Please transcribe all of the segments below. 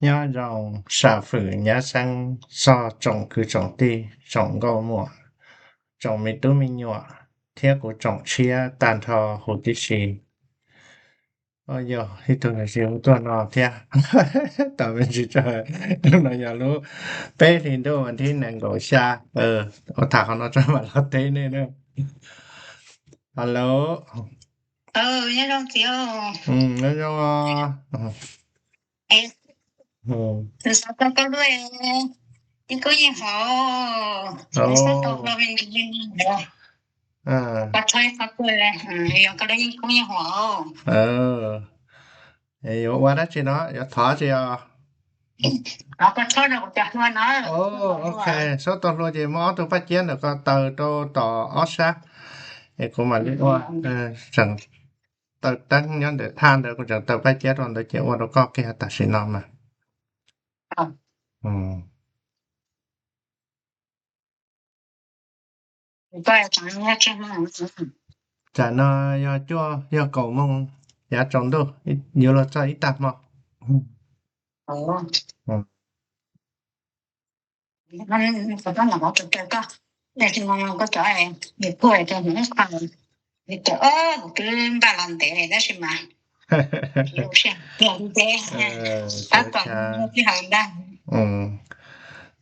Nyob zoo sam fwm nyab xeeb txog tsoom kwv tsoom tij, tsoom nkauj muam, tsoom me tub me nyuam, thiab kuv tsoom tshiab tag nrho huv tib si. Yog ib tug ntawd tsis hu tuaj no thiab. Tam me ntsis tso, hnub no yog lub peb hlis ntuj vas thib nees nkaum xya, ua tham qhov no tso mam los teb nej na. Hello. Nyob zoo, yuav ua dab tsi no, yuav thov tsi os? Ok, suab tau hlua ces muab ob tug paj ciab ntawm ko taws rau tom ob sab es kuv mam li ua. Tseem taws teeb nyob ntawm thaj ntawd, kuv tseem taws paj ciab rau ntawd ces ua rau koj kiag tam sim no mas. Tsam no yog cuaj, yog kaum moos yav tsaus ntuj, yuav luag txog ib tag hmo.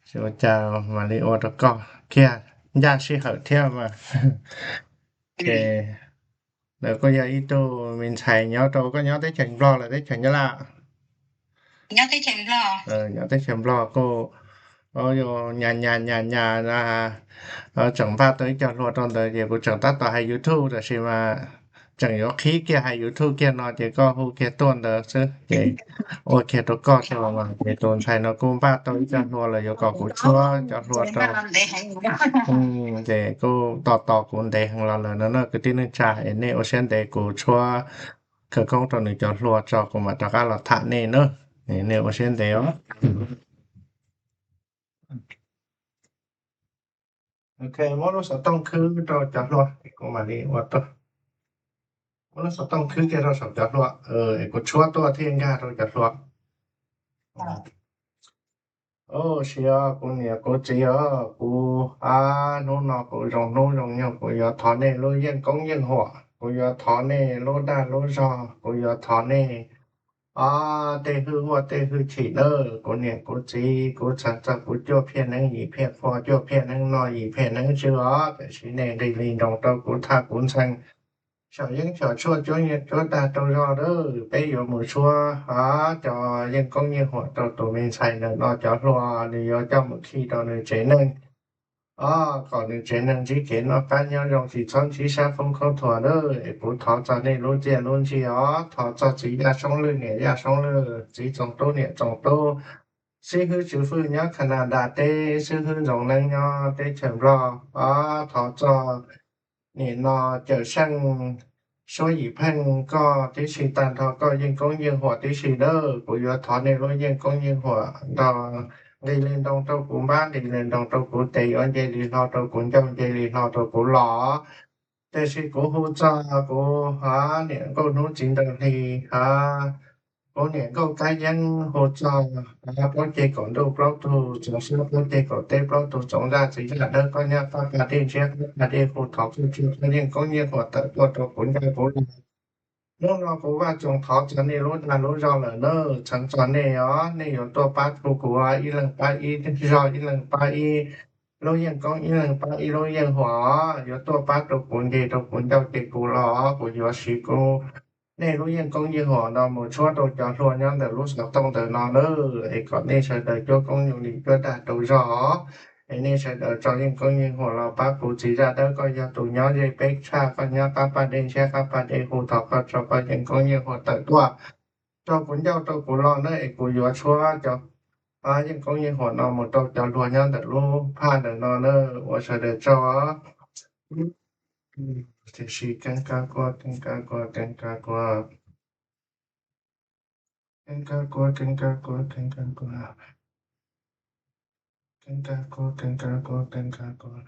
Tsis ua cas, mam li ua rau koj kiag ncaj sij hawm thiab mas. Ces lawv kuj yog ib tug me ntxhais nyob rau, koj nyob teb chaws Nplog los teb chaws Nyab Laj? Nyob teb chaws Nplog kuj, nyas nyas nyas nyas, tseem npaj tau ib co hlua rau ntawd ces kuv tseem tab tom hais YouTube tab sis mas tseem yuav qhib kiag hais YouTube kiag no ces koj hu kiag tuaj ntawd xwb ces ua kiag rau koj xwb los mas. Ces tus ntxhais no kuj npaj tau ib co hlua los yuav kom kuv tshuab cov hlua rau. Ces kuj tos tos kuv ntev heev los lawm no na kwv tij neej tsa, es nej ua siab ntev kuv tshuab khawv koob rau nws cov hlua tso kuv mam rov qab los tham nej na. Nej ua siab ntev os. Ok, muab lub xov tooj khwb rau cov hlua, kuv mam li ua tuaj. Muab lub xov tooj khwb kiag rau saum cov hlua, es kuv tshuab tuaj thiaj nkag rau cov hlua. Ua siab kuv niam kuv txiv os, kuv, hnub no kuv zoo hnub zoo nyoog kuv yuav thov nej lub yeej koob yeej huam, kuv yuav thov nej lub dag lub zog, kuv yuav thov nej tej hwj huaj tej hwj chim nawb. Kuv niam kuv txiv, kuv txheev txog kuv cuaj phiaj neeb yim phiaj qhua, cuaj phiaj neeb noj yim phiaj neeb tswb os, tiam sis nej nqis li nroos rau kuv thaj kuv ntxhee, xyom yeeb xyom tshuaj cuab yeej cuab dag rau zog lawm. Peb yuav mus tshuab cov yeej koob yeej huam rau tus me ntxhais ntawm no cov hlua, nws yuav coj mus khi rau nws tsev neeg, kom nws tsev neeg ntsib kev noj qab nyob zoo tsis txhob ntsib sab foob khaub thuas lawm. Es kuv thov txog nej lub txiaj lub ntsig os, thov txog txiv Yaj Soob Lwj, niam Yaj Soob Lwj, txiv Txoos Tub, niam Txoos Tub, xib hwb Tswv Fwj nyob Canada teb, xib hwb Ntxoov Neeb nyob teb chaws Nplog, thov txog nim no Cawm Seej, Suab Yim Pheej, koj tib si tag nrho koj yeej koob yeej huam tib si lawm. Kuv yuav thov nej lub yeej koob yeej huam nrog nqis li nroos rau kuv npab, nqis li nroos rau kuv tes, yuav nce li hlo rau kuv ncauj, nce li hlo rau kuv los. Tiam sis kuv hu txog kuv niam nkauj hnub txiv nraug hli, kuv niam nkauj kab yeeb hu txog plaub ceg kaum ntuj plaub tug txoov siab, plaub ceg kaum teb plaub tug txoov zaj, txiv zaj dawb, koj nyob qab pas dej ntshiab qab pas dej hu, thov koj tshuab yeej koob yeej huam tawm tuaj rau kuv ncauj kuv los. Hnub no kuv Vaj Txoos thov txog nej lub dag lub zog lawm na, txheev txog nej os, nej yuav tuaj pab rau kuv ib leeg pab ib zog, ib leeg pab ib lub yeej koob, ib leeg pab ib lub yeej huam, yuav tuaj pab rau kuv nce rau kuv ncauj ces kuv los, kuv yuav siv kuv nej lub yeej koob yeej huam no mus tshuab rau cov hlua nyob ntawm lub xov tooj ntawm no na, es kom nej sawv daws cuab koob nyuj lim cuab dag rau zog, es nej sawv daws tso yeej koob yeej huam los pab kuv. Txiv zaj dawb, koj yog tus nyob ze peb tshaj, koj nyob qab pas dej ntshiab qab pas dej hu, thov koj tso koj yeej koob yeej huam tawm tuaj rau kuv ncauj rau kuv los na, es kuv yuav tshuab cov yeej koob yeej huam no mus rau cov hlua nyob ntawm lub phaj ntawm no na, ua sawv daws tsaug. Tiam sis keeb kab kuab keeb kab kuab keeb kab kuab, keeb kab kuab keeb kab kuab keeb kab kuab, keeb kab kuab keeb kab kuab keeb kab kuab,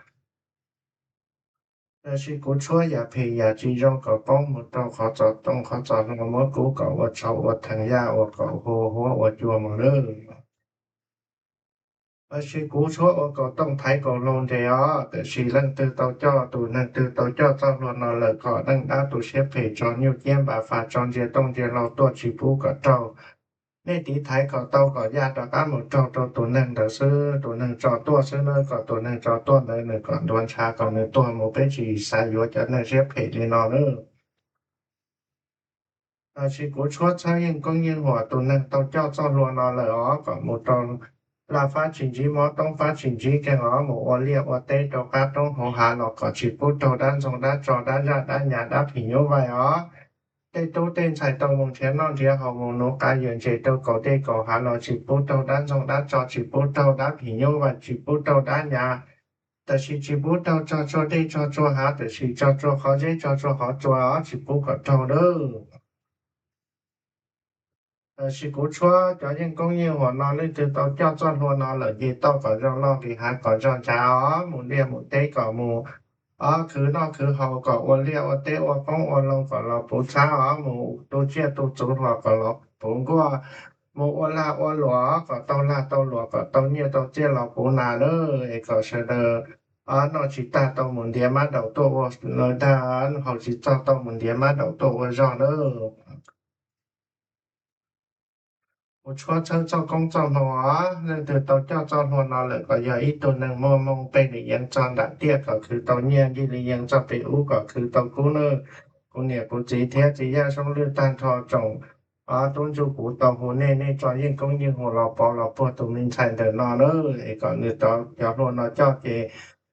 Tab sis kuv tshuab yam phem yam tsis zoo kom poob mus rau qhov txom tooj qhov txom hlau, muab kuv kom ua tshauv ua theev yaj ua kom hu huab ua cua mus lawm. Tab sis kuv tshuab ua kaum tooj thaiv kaum hlau nres os, tiam sis leej twg tau coj, tus neeg twg tau coj txoj hlua no lawm kom leej dab tu siab phem tso nyuj ciab npas fas tso ntsia tooj ntsia hlau tuaj tsis pub kom raug. Nej tiv thaiv kom tau kom yaj rov qab mus raug rau tus neeg ntawd xwb, tus neeg tso tuaj xwb na, kom tus neeg tso tuaj ntawd nws kom ntuav ntshav kom nws tuag mus, peb tsis xav yuav cov neeg siab phem li no na. Tab sis kuv tshuab txhawb yeej koob yeej huam tus neeg tau coj txoj hlua no lawm os, kom mus rau laj fab tsis ntsib mob, toob fab tsis ntsib keeg os, mus ua liaj ua teb rau qab roob hauv hav los kom tsis pub raug dab ntxoog dab tso dab zaj dab nyav dab phim nyuj vais os. Tej tub tej ntxhais tau mus nrhiav noj nrhiav haus mus nuv qav yawm ntses rau kaum dej kaum hav los tsis pub raug dab ntxoog dab tso, tsis pub raug dab phim nyuj vais, tsis pub raug dab nyav, tab sis tsis pub raug tsog tsua dej tsog tsua hav, tab sis tsog tsua qhov zeb tsog tsua qhov tsua os, tsis pub kom raug lawm. Tab sis kuv tshuab cov yeej koob yeej huam no, leej twg tau coj txoj hlua no lawm ces tau kom zoo loj nqis hav kom zog ntshav os, mus liaj mus teb kom mus os, khwv noj khwv haus kom ua liaj ua teb ua qoob ua loo kom los puv txhab os, mus tu tsiaj tu txhuv hluas kom los puv nkuaj, mus ua lag ua luam kom tau lag tau luam kom tau nyiaj tau txiaj los puv nas lawm, es kom sawv daws noj tsis tag tau mus ntiav mab daum tuaj ua lawm ntag, haus tsis txog tau mus ntiav mab daum tuaj ua zog lawm. Kuv tshuab txhawb txoj koob txoj hmoo os, leej twg tau coj txoj hlua no lawm kom yog ib tug neeg muaj hmoo pes li yees txog nram tiaj kom khwv tau nyiaj, ncej li yees txog pes ub kom khwv tau kub nawb. Kuv niam kuv txiv thiab txiv yaj soob lwj tag nrho tsoom tub ntsuj kuv tau hu nej, nej tso yeej koob yeej huam los pov los puag tus me ntxhais ntawm no na, es kom nws tau cov hlua no coj ces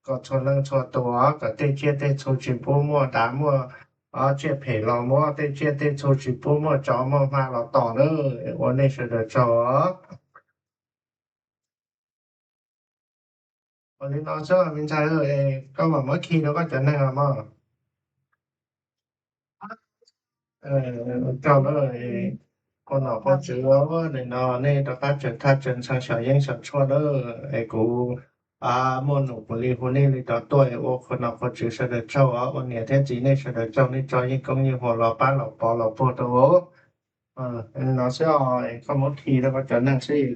kom txhua leej txhua tus os, kom tej tsiaj tej txhu tsis pub muaj dav muaj tsiaj phem los muab, tej tsiaj tej txhu tsis pub muaj tsov muaj hma los tom na. Ua nej sawv daws tsaug os. Ua li no xwb me ntxhais, koj mam muab khi rau koj cov neeg os mog. Ua tsaug lawm, qhua nom qhua tswv, nim no nej rov qab tseem thaj tseem ntxhee xyom yeeb xyom tshuaj lawm es kuv muaj num kuv li hu nej li rov tuaj es ua qhua nom qhua tswv sawv daws tsaug os, ua niam thiab txiv nej sawv daws tsaug, nej tso yeej koob yeej huam los pab los pov los puag rau os. Li no xwb os, koj muab khi rau koj cov neeg xwb.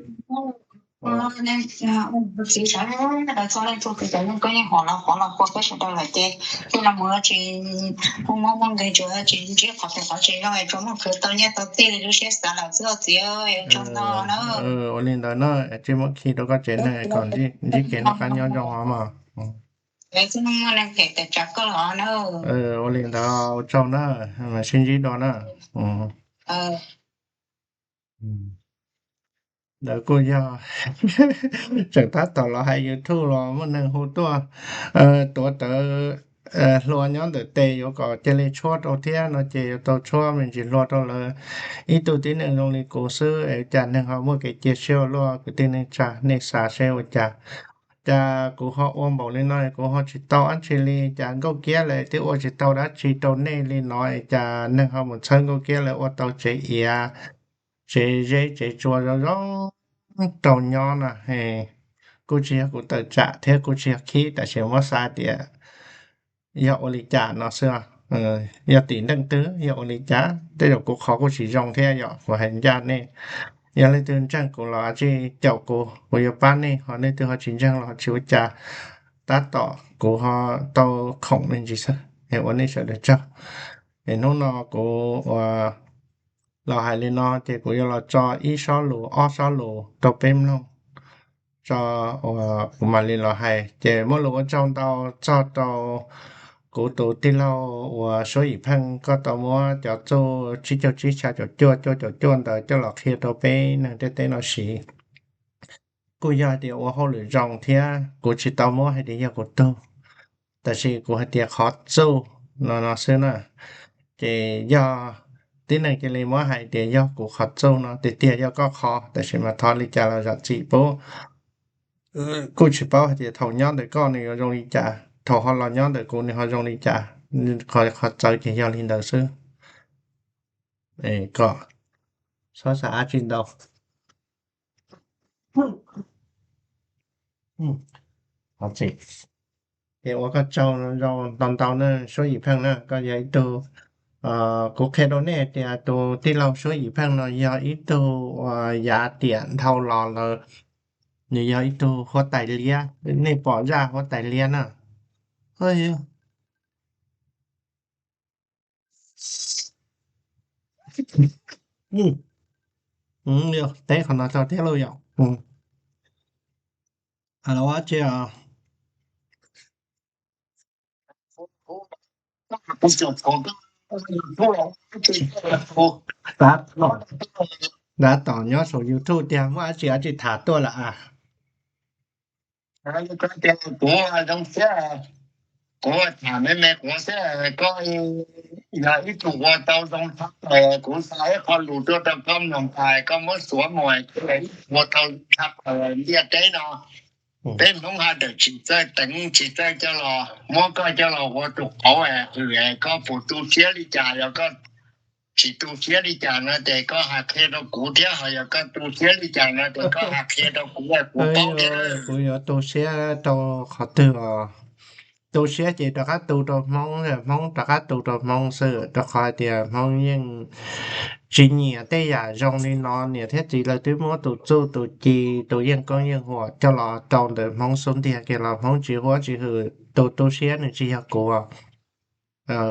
Txiv sawv daws txhob leej txhua tus cov neeg koob yeej huam los pov los puag peb sawv daws lawm ces tej no mus tsis muaj mob muaj nkeeg, tsuas tsis ntsib qhov phem qhov tsis zoo es tsuas muaj khwv tau nyiaj tau txiaj li lub siab xav lawm xwb os txiv, ua tsaug ntau na. Ua li ntawd na, tsis muab khi rau koj tsev neeg kom ntsib kev noj qab nyob zoo os mog. Tsis muaj neeg phem tawm tsam koj los na. Ua li ntawd ua tsaug na, mam sib ntsib dua na. Ntawd kuj yog tseem tab tom los hais YouTube los muaj neeg hu tuaj tuav rawv hlua nyob ntawm tes yuav kom cia li tshuab rau thiab no ces yuav tau tshuab me ntsis hlua rau lawv. Ib tug tib neeg zoo li kuv xwb es cas neeg ho muaj kev cia siab ua luaj, kwv tij neej tsa nej xav seb ua cas. Cas kuv ho ua npaum li no kuv ho tsis tau dab tsi li, cas Nkauj Kiab lawv twb ua tsis tau dab tsi rau nej li no es cas neeg ho mus txhawb Nkauj Kiab lawv ua tau tsev iav, tsev zeb tsev tsua zoo zoo rau nyob no. Kuj tsis yog kuv tawm tsam thiab kuj tsis yog khib, tab sis muab xav tias yog ua li cas no xwb. Yog tim nteej twg yog ua li cas, tej zaum kuv qhov kuj tsis zoo thiab yom, kuv hais ncaj nej. Yog leej twg ntseeg kuv los tsis caum kuv, kuv yuav pab nej, ho leej twg ho tsis ntseeg los tsis ua cas. Tab tom kuv ho tau khoom me ntsis xwb es ua nej sawv daws tsaug. Es hnub no kuv ua los hais li no ces kuv yuav los tso ib sob lus ob sob lus rau peb mloog tso, uas kuv mam li los hais. Ces muaj lus ua tsaug ntau txog rau kuv tus tij laug uas Suab Yim Pheej, koj tau muab cov txuj tsib caug tsib xya caum cuaj cuaj caum cuaj ntawd coj los qhia rau peb neeg ntiaj teb no siv. Kuj yog hais tias ua hauj lwm zoo thiab kuv tsis tau muab hais tias yog kuv tug, tab sis kuv hais tias qhov txuj no no xwb na. Ces yog tib neeg cia li muab hais tias yog kuv qhov txuj no, tiag tiag yog koj qhov, tab sis mas thov li cas los zam txim pub. Kuj tsis paub hais tias thaum nyob ntawm koj nws yuav zoo li cas, thaum ho los nyob ntawm kuv nws ho zoo li cas. Qhov txawv ces yog li ntawd xwb. Kom txhob xav dab tsi ntau. Es ua koj tsaug ntau ntau na Suab Yim Pheej na, koj yog ib tug, kuv qhia rau nej tias tus tij laug Suab Yim Pheej no yog ib tug uas yav tiam dhau los lawm, nws yog ib tug huab tais liab, nej pom zaj huab tais liab na. Teb qhov no tso thiab lauj yom. Tab tom nyob saum YouTube tiag, muaj dab tsi dab tsi tham tuaj lawm a? Kuv zoo siab, kuv tham me me kuv xwb, koj yog ib tug ua tau zoo tshaj plaws, kuv xa ib qho lus tuaj rau koj mloog tas koj muab xuav mus, koj yog ib tug ua tau zoo tshaj plaws ntiaj teb no. Peb Hmoob haj tseem tsis txawj teev tsis txawj coj los muab koj coj los ua tus qauv hwm, koj puas tu siab li cas, yog koj tsis tu siab li cas no ces koj hais qhia rau kuv thiab, ho yog koj tu siab li cas no ces koj hais qhia rau kuv, kuv paub thiab. Kuv yuav tu siab rau qhov twg os? Tu siab ces rov qab tu rau Hmoob, Hmoob rov qab tu rau Hmoob xwb, rau qhov hais tias Hmoob yeej tsis nyiam tej yam zoo li no. Niam thiab txiv lawv twb muab tus txuj tus ci, tus yeej koob yeej huam coj los rau ntawm Hmoob xub ntiag kiag los Hmoob tsis huab tsis hwm. Tus tu siab nws tsis yog kuv,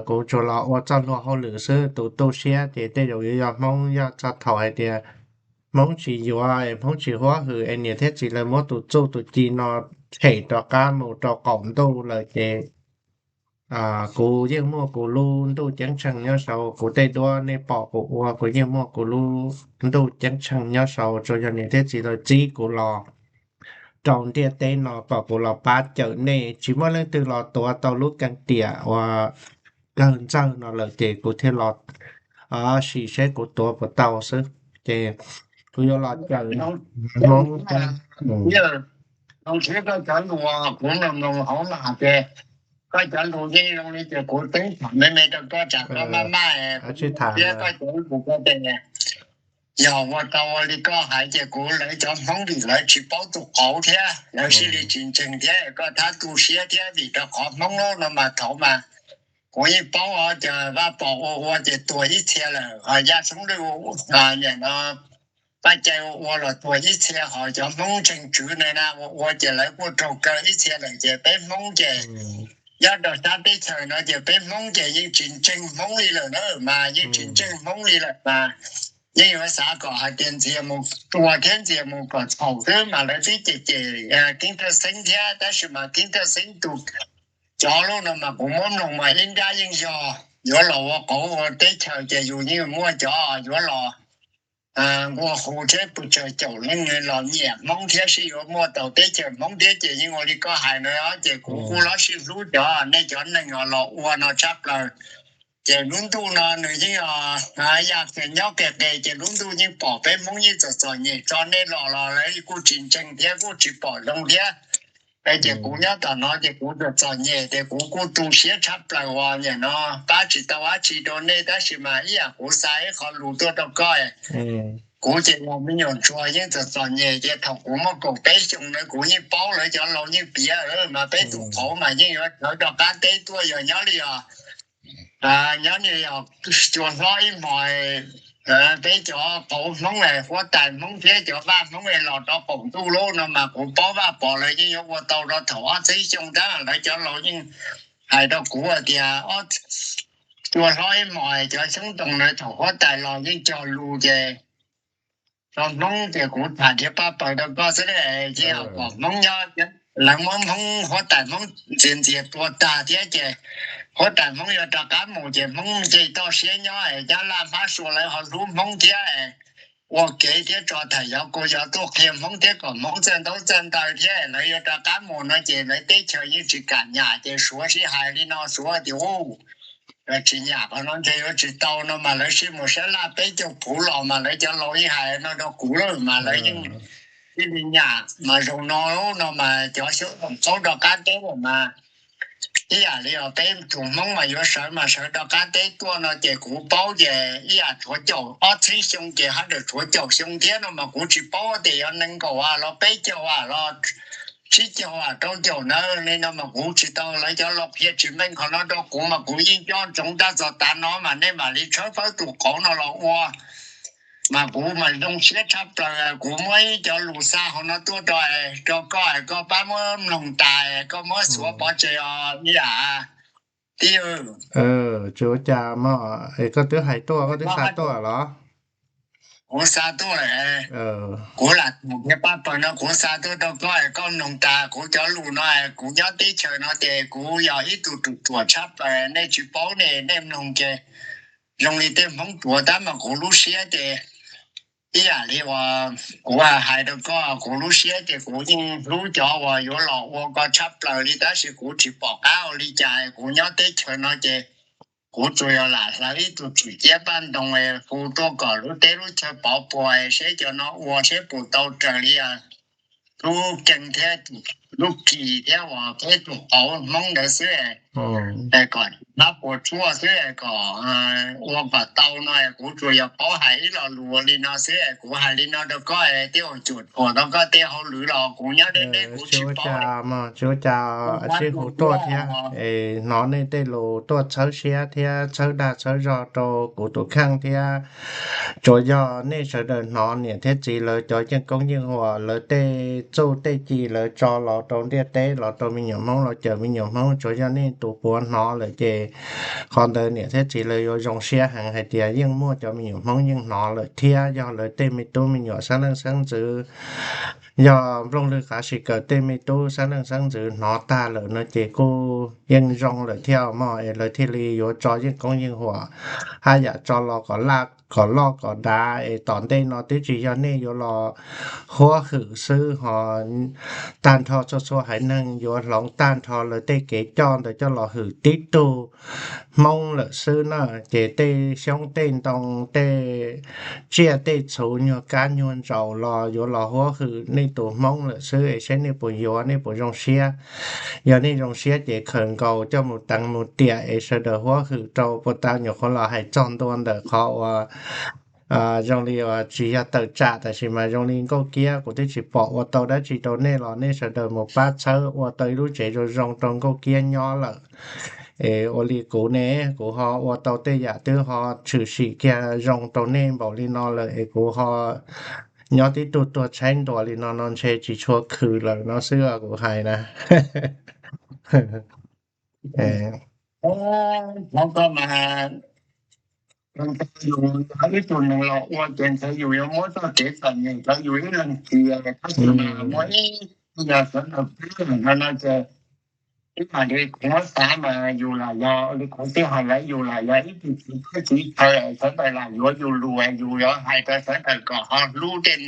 kuv tsuas los ua txoj hlua hauj lwm xwb. Tus tu siab ces tej zaum yuav yog Hmoob, yog txog thaum hais tias Hmoob tsis yuav, Hmoob tsis huab hwm es niam thiab txiv lawv muab tus txuj tus ci no them rov qab mus rau qaum ntuj lawm ces kuv yeej muaj kuv lub ntuj ceeb tsheej nyob saum kuv tej duab, nej pom kuv ua kuv yeej muaj kuv lub ntuj ceeb tsheej nyob saum, tsuas yog niam thiab txiv lawv txib kuv los rau ntiaj teb no kom kuv los pab cawm nej. Tsis muaj leej twg los tuav tau lub keeb tiam uas kawg ntxawg no lawm ces kuv thiaj los sim seb kuv tuav puas tau xwb. Ces kuv yuav los cawm Hmoob. Zoo siab koj cov lus kuv mloog mloog hauv mas ces koj cov lus yeej zoo li ces kuv teeb tham me me rau koj tsam koj maj maj thiab koj cov lus koj ces yog ua tau ua li koj hais ces kuv lawv cov Hmoob vim lawv tsis paub tus qauv thiab lawv siv li tsis ntseeg thiab koj thab tu siab thiab vim rau qhov Hmoob lub no mas thaum mas kuv yeej paub os, ces Vaj Pov ua ua ces tuag ib txhia lawm, ho Yaj Xoob Lwj niam no Paj Cai ua ua los tuag ib txhia, ho cov Hmoob ntseeg tswv na na ua ua ces lawv kuj raug kaw ib txhia lawm ces peb Hmoob ces nyob rau sab teb chaws no ces peb Hmoob ces yeej tsis ntseeg Hmoob li lawm na, mas yeej tsis ntseeg Hmoob li lawm mas yeej yuav xav kom hais tias ntxias mus tua thiab ntxias mus kom txhaum xwb mas lawv twb cem cem Keeb Thaj Xeeb thiab, tab sis mas Keeb Thaj Xeeb tus cov lus no mas kuv muab mloog mas ib nrab yeej yog yuav los ua qauv ua teb chaws ces yus yeej muaj cov yuav los nqua hu thiab pes tsawg caum leej los nyiam Hmoob thiab sib yuav muaj tau teb chaws Hmoob thiab ces yeej ua li koj hais no ces kuv kuj lub siab hlub cov nej cov neeg los ua no tshaj plaws. Ces lub ntuj no nws yeej yam nyob qis qis ces lub ntuj yeej pom peb Hmoob yeej txom txom nyem tso nej los los lawv kuj tsis ntseeg thiab kuj tsis pom zoo thiab. Es ces kuv nyob tom no ces kuv txom txom nyem ces kuv kuj tu siab tshaj plaws uas nim no pab tsis tau dab tsi rau nej tab sis mas ib yam kuv xa ib qho lus tuaj rau koj. Kuv ces yog me nyuam ntsuag yeej txom txom nyem ces thaum kuv muaj kaum peb xyoo na kuv yeej paub lawv cov laus yeej piav mas peb tus qauv mas yeej yuav sawv rov qab teb tuaj yog nyob li os nyob ni os cua hlob ib hmos peb cov qauv Hmoob huab tais Hmoob thiab cov vaj Hmoob los rau qaum ntuj lub no mas kuv paub Vaj Pov lawv yeej yuav ua tau rau thaum ob txhiab xyoo tab lawv cov laus yeej hais rau kuv tias cua hlob ib hmos cov xyoob ntoo na thaum huab tais los yeej cog lus ces rau Hmoob ces kuv tham thiab pab pawg rau koj xwb ces pom Hmoob nyob lawv muab Hmoob huab tais Hmoob ntxias ntxias tua tag thiab ces huab tais Hmoob yuav rov qab mus ces Hmoob nce toj siab nyob es Nyab Laj Hmab Suav lawv ho hlub Hmoob thiab ua kev thiab tso tham yov kuj yov tuaj qhia Hmoob thiab kom Hmoob txawj ntaub txawj ntawv thiab lawv yuav rov qab mus no ces lawv teb chaws yeej tsis kam nyam ces Suav sib hais li no Suav tias u tsis nyam qhov no ntshe yuav tsis tau no mas lawv sib mus sab laj peb caug puv los mas lawv cov laus yeej hais no rau kuv lawm mas lawv yeej tij li nyam mas zaum no no mas cov xyoob ntoo txhob rov qab teb lawm mas ib yam li os peb tus Hmoob mas yuav sawv mas sawv rov qab teb tuaj no ces kuv paub ces ib yam tshuav caum ob txhiab xyoo ces haj tseem tshuav caum xyoo thiab no mas kuv tsis paub tias yog nees nkaum los peb caug los tsib caug rau caum ntawd li no mas kuv tsis tau, lawv cov laus qhia tsis meej qhov no rau kuv mas kuv yeej cob ntsoov tab txog tav no mas nej mam li tshawb fawb tus qauv no los ua. Mas kuv mas zoo siab tshaj plaws, kuv muab ib cov lus xa hauv no tuaj rau, rau koj, koj pab muab mloog tas koj muab xuav pov tseg os ib yam. Tij, tsis ua cas mog, es koj twb hais tuaj, koj twb xa tuaj los? Kuv xa tuaj, kuv lam thaum niag paj pawg no kuv xa tuaj rau koj, koj mloog tas kuv cov lus no, kuv nyob teb chaws no ces kuv yog ib tug ruam ruam tshaj plaws, nej tsis paub ne, nej mloog ces zoo li tej Hmoob ruam tab mas kuv lub siab ces ib yam li uas kuv hais rau koj, kuv lub siab ces kuv yeej hlub cov uas yuav los ua koj tshaj plaws li tab sis kuv tsis pom qab ua li cas, kuv nyob teb chaws no ces kuv tsuas yog lam hlawv ib tug tswm ciab paj ntoo hu tuaj kom lub teb lub chaw pov puas seb cov no ua seb puas tau raws li lub keeg thiab lub kis thiab uas peb tus qauv Hmoob ntawd xwb, kom tsis pab puas tsuaj xwb kom ua kom tau no, kuv tsuas yog paub hais ib lo lus ua li no xwb, kuv hais li no rau koj, tej uas cuam thuam rau koj tej hauj lwm los kuv nyob deb deb kuv tsis paub. Tsis ua cas, sib hu tuaj thiab es hnov nej tej lus tuaj txhawb siab thiab txhawb dag txhawb zog rau kuv tus kheej thiab. Tsuas yog nej sawv daws hnov niam thiab txiv lawv cov yeej koob yeej huam lawv tej txuj tej ci lawv tso los rau ntiaj teb los rau me nyuam Hmoob los cawm me nyuam Hmoob, tsuas yog nej tus puav hnov lawm ces qhov ntawd niam thiab txiv lawv yuav zoo siab heev hais tias yeej muaj cov me nyuam Hmoob yeej hnov lawm thiab yog lawv tej me tub me nyuam xeeb leej xeeb ntxwv, yog nplooj lwg qav sim kawm tej me tub xeeb leej xeeb ntxwv hnov tag lawm no ces kuj yeej zoo lawm thiab mog, es lawv thiaj li yuav tso yeej koob yeej huam haj yam tso los kom laj kom loj kom dav es tom ntej no twb tsis yog nej yuav los huab hwm xwb ho tag nrho txhua txhua haiv neeg yuav hloov tag nrho lawv tej kev coj ntawd coj los hwm tib tug Hmoob lawm xwb na. Ces tej xyoob tej ntoo tej tsiaj tej txhu nyuag kab nyuag ntsaum los yuav los huab hwm nej tus Hmoob lawm xwb es saib nej puas yuav, nej puas zoo siab. Yog nej zoo siab ces khaws nkaus coj mus teev mus tiam es sawv daws huab hwm rau puas tau. Nyuam qhuav los hais txog ntua ntawm qhov uas zoo li uas tsis yog tawm tsam tab sis mas zoo li Nkauj Kiab, kuv twb tsis pom ua tau dab tsi rau nej los nej sawv daws mus pab txhawb ua tau ib lub tsev zoo zoo rau Nkauj Kiab nyob lawm. Es ua li kuv ne, kuv ho ua tau tej yam twb ho tshwm sim kiag zoo rau nej npaum li no lawm es kuv ho nyob tib tug tuag tshaib ntuas li no no ntshe tsis tshua khwm lawm no xwb kuv hais na. Thov koj mas, yus yog ib tug neeg los ua ces ntshe yus yuav muab txoj kev txom nyem rau yus ib leeg tiag, tab sis mas muaj ib yam sawv daws pab no no ces ib yam li kuv muab xav mas yus lam yog li kuv twb hais lawm, yus lam yog ib tug txiv teb txiv chaw, sawv daws lam yuav yus lus, yus yuav hais rau sawv daws kom ho hlub tej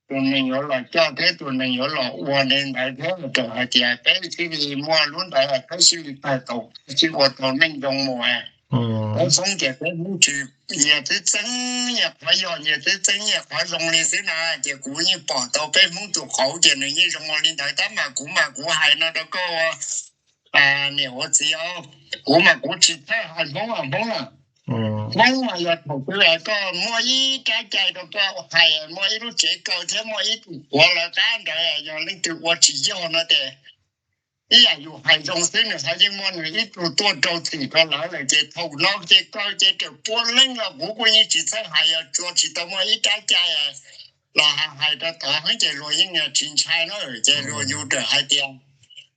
tus neeg yuav los coj thiab tus neeg yuav los ua li ntawd thiab, txawm hais tias peb thiaj li muaj lub ntawd peb thiaj li tawg tau, peb thiaj ua tau neej zoo mus. Peb Hmoob ces peb Hmoob tsis, nyias twb txeeb nyias qhov yog, nyias twb txeeb nyias qhov zoo li xwb na. Ces kuv yeej pom tau peb Hmoob tus qauv ces nws yeej zoo ua li ntawd tab mas kuv mas kuv hais no rau koj niam ua txiv os, kuv mas kuv tsis txawj hais Hmoob os Hmoob na. Hmoob mas yog thaum twg koj muaj ib rab cai rau koj hais, muaj ib lub tsev kaw thiab muaj ib tug quav lawv qab ntawd, yog leej twg ua tsis yog no ces ib yam yus hais zoo xwb nws ho yeej muaj nws ib tug tuaj rau txim rau lawv lawm. Ces thaum no ces kaw ces raws pua leej los kuv kuj yeej tsis txawj hais, yog tsuas tsis tau muaj ib rab cai los hais rau tod heev ces luag yeej tsis ntshai na, ces luag yus raws hais tias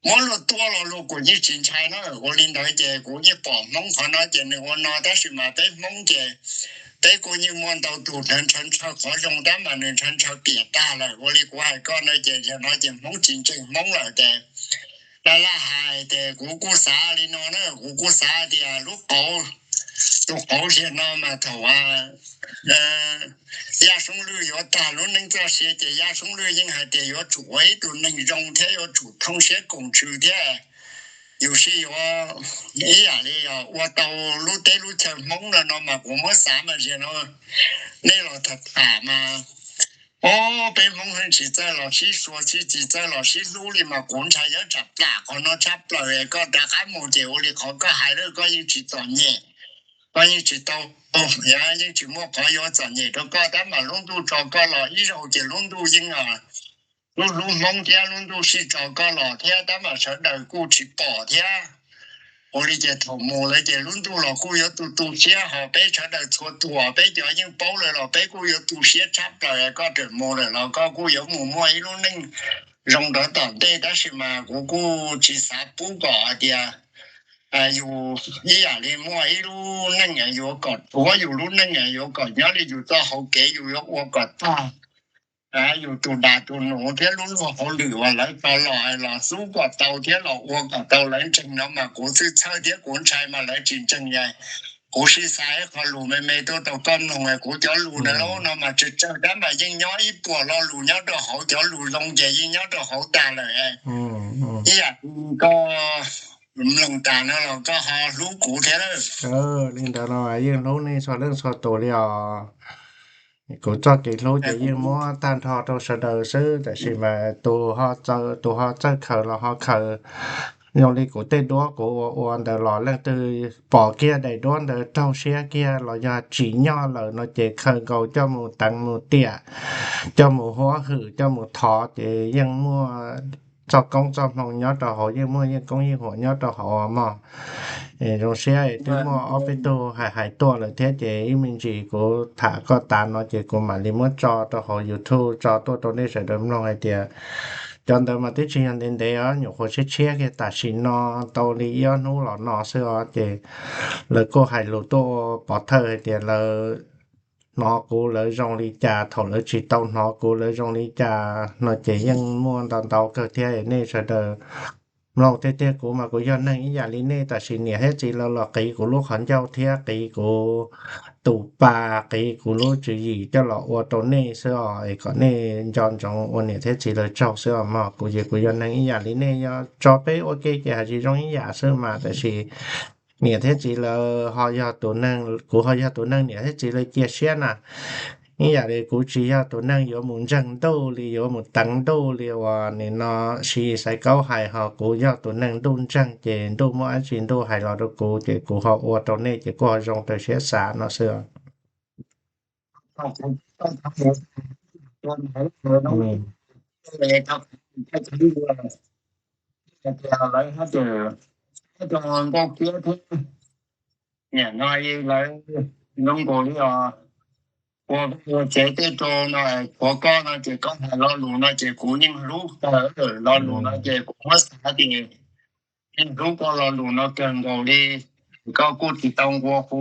muab luag tua los luag kuj yeej tsis ntshai na. Ua li ntawd ces kuv yeej pom Hmoob qhov no ces nws ua no, tab sis mas peb Hmoob ces peb kuj yeej muaj ntau tus ntshaw ntshaw qhov zoo tab mas nws ntshaw ntshaw piam tag lawm. Ua li kuv hais koj no ces yog no ces Hmoob tsis ntseeg Hmoob lawm ces laj laj hais ces kuv kuj xav li no na, kuv kuj xav tias lub qauv, tus qauv ziag no mas thaum Yaj Soob Lwj yuav tag lub neej txoj sia ces Yaj Soob Lwj yeej hais tias yuav tsum ua ib tug neeg zoo thiab yuav tsum thooj siab koom ntsws thiab yus sib yuav ib yam li ua tau lub teb lub chaw Hmoob no no mas kuv muab xav mas ziag no nej los tham tham mas, o, peb Hmoob yeej tsis txawj los sib sua sib tsis txawj los sib hlub li mas kuv ntshai yuav tsam plam qhov no tshaj plaws. Koj rov qab mus ces ua li qhov koj hais lawm, koj yeej tsis txom nyem, koj yeej tsis tau, yeej tsis muaj qhov yuav txom nyem rau koj tab mas lub ntuj tso koj los ib zaug ces lub ntuj yeej lub hlub Hmoob thiab lub ntuj sij tso koj los thiab tab mas sawv daws kuj tsis pom thiab. Ua li ces thaum mus lawm ces lub ntuj los kuj yuav tu tu siab, ho peb sawv daws txhua tus peb cov yeej paub lawm los peb kuj yuav tu siab tshaj plaws. Koj tseem mus lawm los koj kuj yuav mus muaj ib lub neej zoo rov tom ntej, tab sis mas kuv kuj tsis xav pub kom hais tias yus ib yam li muaj ib lub neej yuav kom rhuav yus lub neej, yuav kom nyob li yus txoj hauv kev, yus yuav ua kom tag. Yus tus dab tus nus thiab lub luag hauj lwm uas lawv tso los los xub kom tau thiab los ua kom tau lawv ntseeg no mas kuv xwb txhawj thiab kuv ntshai mas lawv tsis ntseeg. Kuv sib xav ib qho lus me me tuaj rau koj mloog, kuv cov lus ntawd no mas tsawg tsawg tab mas yeej nyob ib puas lo lus nyob rau hauv, cov lus zoo ces yeej nyob rau hauv tas lawm. Ib yam koj mloog tas no los koj ho hlub kuv thiab lawm. Li ntawd no yeej hlub nej txhua leej txhua tus li os. Kuv txoj kev hlub ces yeej muab tag nrho rau sawv daws xwb, tab sis mas tus ho txawj khaws los ho khaws. Zoo li kuv tej duab kuv ua ua ntawd los leej twg pom kiag daim duab ntawd raug siab kiag los yog tsim nyog lawm no ces khaws nkaus coj mus teev mus tiam, coj mus huab hwm, coj mus thov ces yeej muaj txoj koob txoj hmoo nyob rau hauv, yeej muaj yeej koob yeej huam nyob rau hauv mog. Zoo siab twb muaj ob peb tug hais hais tuaj lawm thiab ces ib me ntsis kuv tham koj tas no ces kuv mam li muab tso rau hauv YouTube tso tuaj rau nej sawv daws mloog hais tias cov ntawd mas twb tsis yog ntev ntev os, nyuam qhuav tshiab tshiab kiag tam sim no tau li ib ob hnub los no xwb os ces lawv kuj hais lus tuaj ua pov thawj hais tias lawv hnov kuv lawv zoo li cas, thaum lawv tsis tau hnov kuv lawv zoo li cas no ces yeej muaj ntau ntau kawg thiab. Nej sawv daws mloog tiag tiag, kuv mas kuv yog neeg ib yam li nej, tam sis niam thiab txiv lawv los qiv kuv lub qhov ncauj thiab qiv kuv tus pa, qiv kuv lub tswv yim coj los ua rau nej xwb os, es kom nej nco ntsoov ua niam thiab txiv lawv tsaug xwb os mog. Kuv ces kuv yog neeg ib yam li nej, yog tso peb ua ke ces hais tsis zoo ib yam xwb mas, tab sis niam thiab txiv lawv ho yog tus neeg, kuv ho yog tus neeg niam thiab txiv lawv cia siab na. Ib yam li kuv tsis yog tus neeg yuav mus ntseeg ntuj li, yuav mus teev ntuj li uas nim no Siv Xaiv Kaub hais, ho kuv yog tus neeg ntuj ntseeg ces ntuj muaj dab tsi ntuj hais los rau kuv ces kuv ho ua rau nej ces kuj ho zoo raws siab xav no xwb. Lawv hais tias nkauj kiab thiab niam no lawv zoo nkaus li os, ua vaj ua tsev tej rau no, tshuav koj no ces koj hais lo lus no ces kuv yeej hlub koj lo lus no ces kuv muab xav tias yeej hlub koj lo lus no kawg nkaus li. Koj kuj tsis tau nqua hu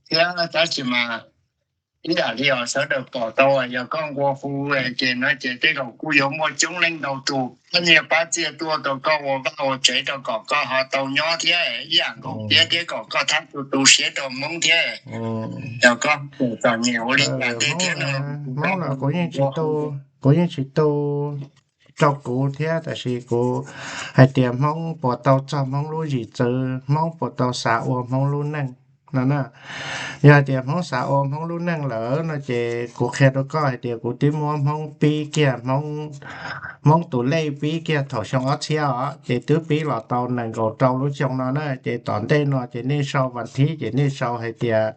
thiab, tab sis mas ib yam li os sawv daws pom tau yog koj nqua hu ces no ces tej zaum kuj yuav muaj coob leej ntau tus pab nyiaj pab txiaj tuaj rau koj ua vaj ua tsev rau kom koj ho tau nyob thiab ib yam nkaus thiab, thiab kom koj thab tu tu siab rau Hmoob thiab. Yog koj txom nyem ua li cas tej thiab no, Hmoob no kuv yeej tsis tu, kuv yeej tsis tu rau kuv thiab, tab sis kuv hais tias Hmoob puas tau txog Hmoob lub zim txwv, Hmoob puas tau xav ua Hmoob lub neej no na. Yog hais tias Hmoob xav ua Hmoob lub neej lawm no ces kuv qhia rau koj hais tias kuv twb muab Hmoob pib kiag, Hmoob tus lej pib kiag thaum xyoo ob txhiab os, ces twb pib los tau nees nkaum rau lub xyoo no na. Ces tom ntej no ces nej sau vas thib ces nej sau hais tias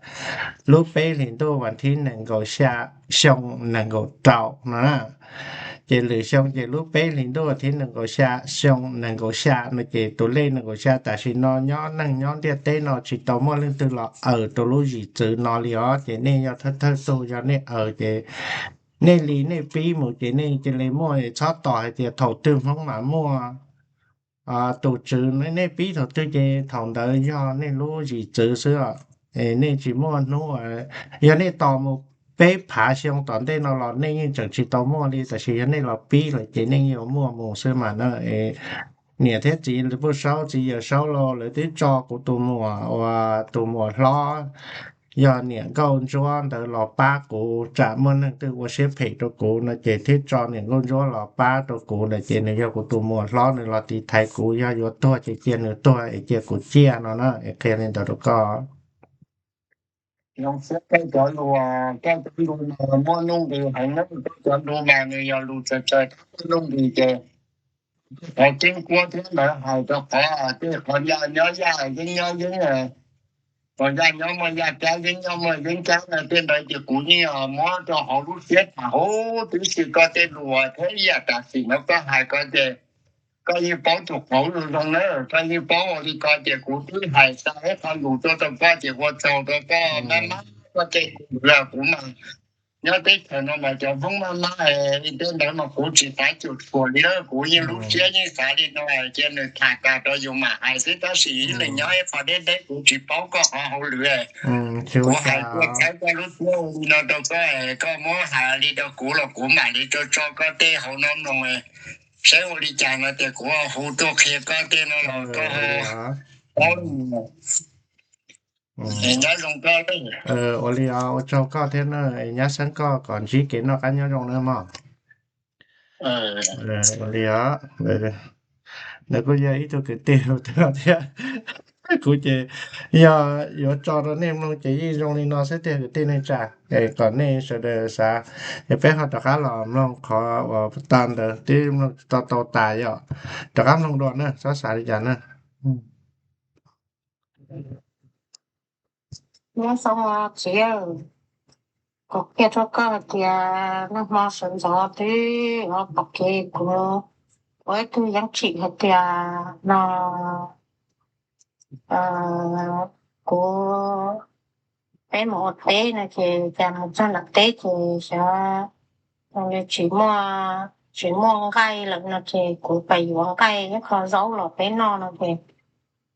lub peb hlis ntuj vas thib nees nkaum xya xyoo nees nkaum rau no na. Ces lwm xyoo ces lub peb hlis ntuj vas thib nees nkaum xya xyoo nees nkaum xya no ces tus lej nees nkaum xya tam sim no nyob neeg nyob ntiaj teb no tsis tau muaj leej twg los aws rau lub zim txwv no li os. Ces nej yog thawj thawj tug, yog nej aws ces nej li nej pib mus ces nej cia li muaj, txhob tos hais tias thaum twg Hmoob mam muaj tus tswv, nej pib thaum twg ces thaum ntawd yog nej lub zim txwv xwb. Nej tsis muaj hnub, yog nej tos mus peb phav xyoo tom ntej no los nej yeej tseem tsis tau muaj li, tab sis yog nej los pib lawm ces nej yuav muaj mus xwb mas na. Niam thiab txiv Pub Saub, txiv Yawm Saub los lawv twb tso kuv tus muam uas tus muam hlob yog niam nkauj ntsuab ntawd los pab kuv, tsam muaj neeg twg ua siab phem rau kuv no ces thiaj tso niam nkauj ntsuab los pab rau kuv ntawd, ces nws yog kuv tus muam hlob, nws los tiv thaiv kuv, yog yuav tuag ces cia nws tuag es cia kuv ciaj no na, es qhia li ntawd rau koj. Zoo siab koj cov lus, koj cov lus mas muaj nuj nqis heev na, koj cov lus mas nws yog lus txawv txawv thab koj nuj nqis ces qhov ceeb kuab thiab lawv hais rau qhov tej qhov yaj nyob yaj yeeb nyob yeeb, Muaj yaj nyob muaj yaj cab, yeeb nyob muaj yeeb cab no, tej ntawd ces kuv yeej muab rau hauv lub siab tham huv tib si. Koj tej lus thiab ib yam tam sim no koj hais ko ces koj yeej paub tus qauv zoo zoo na, koj yeej paub ua li ko ces kuv twb hais tau ib qho lus tuaj rau koj ces ua tsaug rau koj maj mab koj tej lus. Kuv mas nyob teb chaws no mas cov Hmoob maj mab tej ntawd mas kuv tsis xav cuam tshuam li lawm, kuv yeej lub siab yeej xav li no, cia nws tham tas rau yus mam hais xwb, tab sis ib leeg nyob ib qho deb deb kuv tsis paub koj qhov hauj lwm. Kuv hais tuaj txhawb koj lub siab li no rau koj, koj muab hais li rau kuv los kuv mam li tso tso koj tej hauv no mloog, saib ua li cas no ces kuv hu tuaj qhia koj tej no los koj paub. Nyob zoo koj. Ua li os, ua tsaug koj thiab na, nyab xeeb koj kom ntsib kev noj qab nyob zoo na mog. Ua li os, nws kuj yog ib tug kwv tij thiab. Kuv ces yog yuav tso rau nej mloog ces yeej zoo li no xwb tiag kwv tij neej tsa. Kom nej sawv daws xav, es peb ho rov qab los mloog qhov uas tag ntawd twb mloog tsis tau tau tas yom. Rov qab mloog dua na, txhob xav li cas na. Nyob zoo txiv, kuv qhia rau koj hais tias nag hmo sawv ntxov twb pom kev kuv ua ib tug yeeb tsim hais tias no, kuv, peb mus ua teb no ces cas mus txog nram teb ces xyov tsis muaj, tsis muaj nqaij lawm no ces kuv pais yuav nqaij ib qho zaub los peb noj no ces,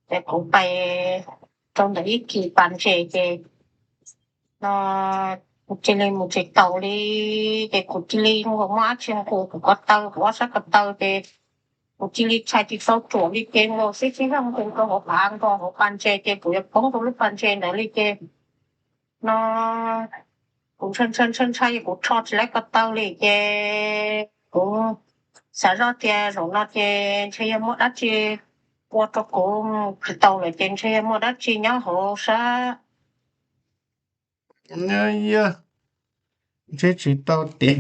ces kuv pais rau ntawm ib kis pas ntses ces no kuv cia li mus tsis taus li, ces kuv cia li nkaus muaj dab tsi nqus kuv ko taw, kuv ob sab ko taw ces kuv cia li tshais tsis tau ruam li ces nkaus xib xib zog nqus rau hauv pas, nkaus hauv pas ntses ces kuv yuav poob rau lub pas ntses ntawd li ces no kuv ntshai ntshai ntshai ntshai kuv rho tsis laib ko taw li ces kuv xav zoj tias zaum no ces ntshe yog muaj dab tsi ua rau kuv mus tsis taus lawm ces ntshe yog muaj dab tsi nyob hauv sab. Yog ntshe tsis tau tias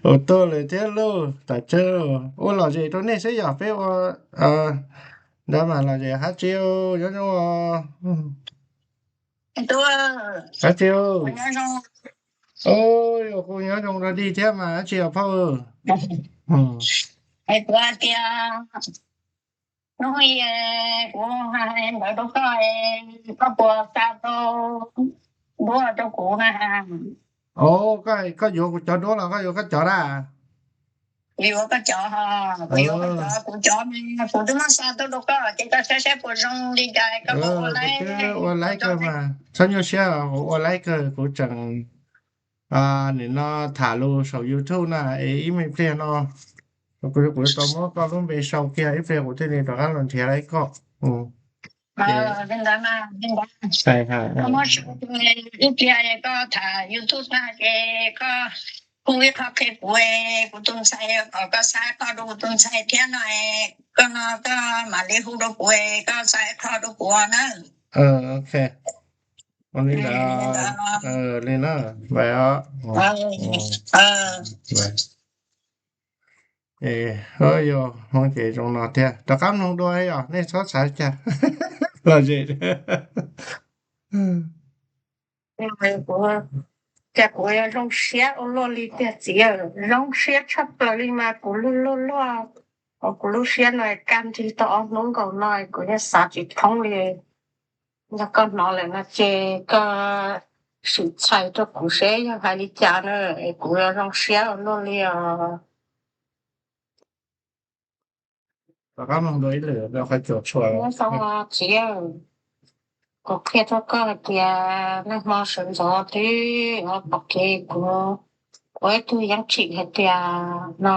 ua tuaj lawm thiab lauj. Tam tseeb ua lom zem rau nej xwb yog peb ua ntawd mas lom zem hab tsi nyob zoo hab tsi. Kuj nyob zoo rau dig thiab mas dab tsi os phauj. Kuv hais tias hnub kuv hais ntawd rau koj, koj puas xa tau duab rau kuv na? Koj yuav kuv cov duab los koj yuav koj cov na? Kuv yuav koj cov, kuv yuav koj cov, kuv cov kuv twb muab xa tuaj rau koj ces koj saib saib puas zoo li cas koj ua laib kawg mas. Txhob nyuaj siab, kuv ua laib kawg, kuv tseem nim no tham lus saum YouTube na es ib me pliag no kuv yuav tau muab koj lub npe sau kiag ib pliag kuv thiaj li rov qab los nrhiav laib koj. Ib pliag koj tham YouTube na ces koj hu ib qho qhia kuv, kuv tus ntxhais kom koj xa ib qho rau kuv tus ntxhais thiab no, koj no koj mam li hu rau kuv, koj xa ib qho rau kuv na. Ok, ua li ntawd li na. Yog hoob ces zoo no thiab, rov qab mloog dua yom, nej txhob xav li cas. Lom zem. Cas kuv yuav zoo siab ua luaj li tiag txiv, zoo siab tshaj plaws li mas kuv luag luag luaj, kuv lub siab no kaj nrig tau ob hnub nkaus no kuv yeej xav tsis thoob li. Yog koj hnov lawm no ces koj sim txhais rau kuv seb yog hais li cas na, es kuv yuav zoo siab ua luaj li os. Rov qab mloog dua ib lwm rau qhov cuam tshuam. Nyob zoo txiv, kuv qhia rau koj hais tias nag hmo sawv ntxov twb pom kev kuv ua ib tug yeeb tsim hais tias no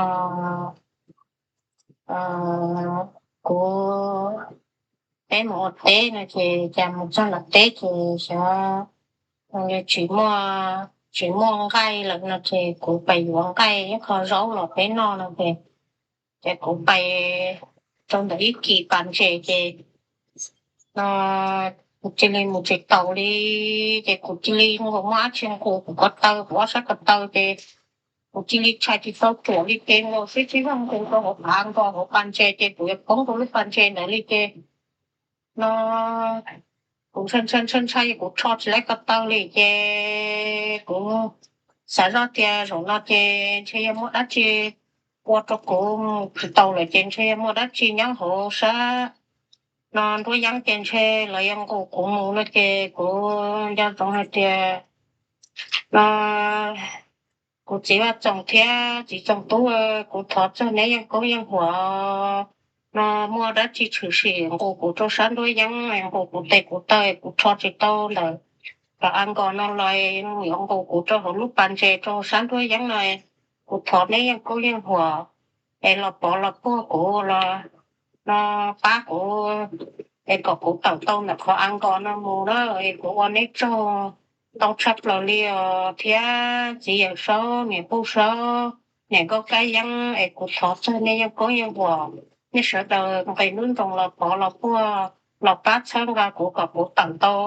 kuv, peb mus ua teb no ces cas mus txog nram teb ces xyov tsis muaj, tsis muaj nqaij lawm no ces kuv pais yuav nqaij ib qho zaub los peb noj no ces, ces kuv pais rau ntawm ib kis pas ntses ces no kuv cia li mus tsis taus li, ces kuv cia li nkaus muaj dab tsi nqus kuv ko taw, kuv ob sab ko taw ces kuv cia li tshais tsis tau ruam li ces nkaus xib xib zog nqus rau hauv pas, nkaus hauv pas ntses ces kuv yuav poob rau lub pas ntses ntawd li ces no kuv ntshai ntshai ntshai ntshai kuv rho tsis laib ko taw li ces kuv xav zoj tias zaum no ces ntshe yog muaj dab tsi ua rau kuv mus tsis tau lawm ces ntshe yog muaj dab tsi nyob hauv sab no nruab yeeb ces ntshe lawv yuav nqus kuv mus no ces kuv nco ntsoov hais tias no kuv txiv Vaj Txoos thiab txiv Txoos Tub, kuv thov txog neb yeej koob yeej huam no muaj dab tsi tshwm sim nqus kuv rau sab nruab yeeb, nqus kuv tes kuv taw kuv rho tsis tau ntawm tom a nkos no los yuav nqus kuv rau hauv lub pas ntses rau sab nruab yeeb no, kuv thov neb yeej koob yeej huam es los pov los puag kuv los no pab kuv es kom kuv tawm tau ntawm qhov a nkos no mus na es kuv ua neb tsaug ntau tshaj plaws li os thiab txiv Yawm Saub, niam Puj Saub, niam Nkauj Kab Yeeb es kuv thov txog nej yeej koob yeej huam, nej sawv daws nqis lub nroos los pov los puag los pab txhawb nqa kuv kom kuv tawm tau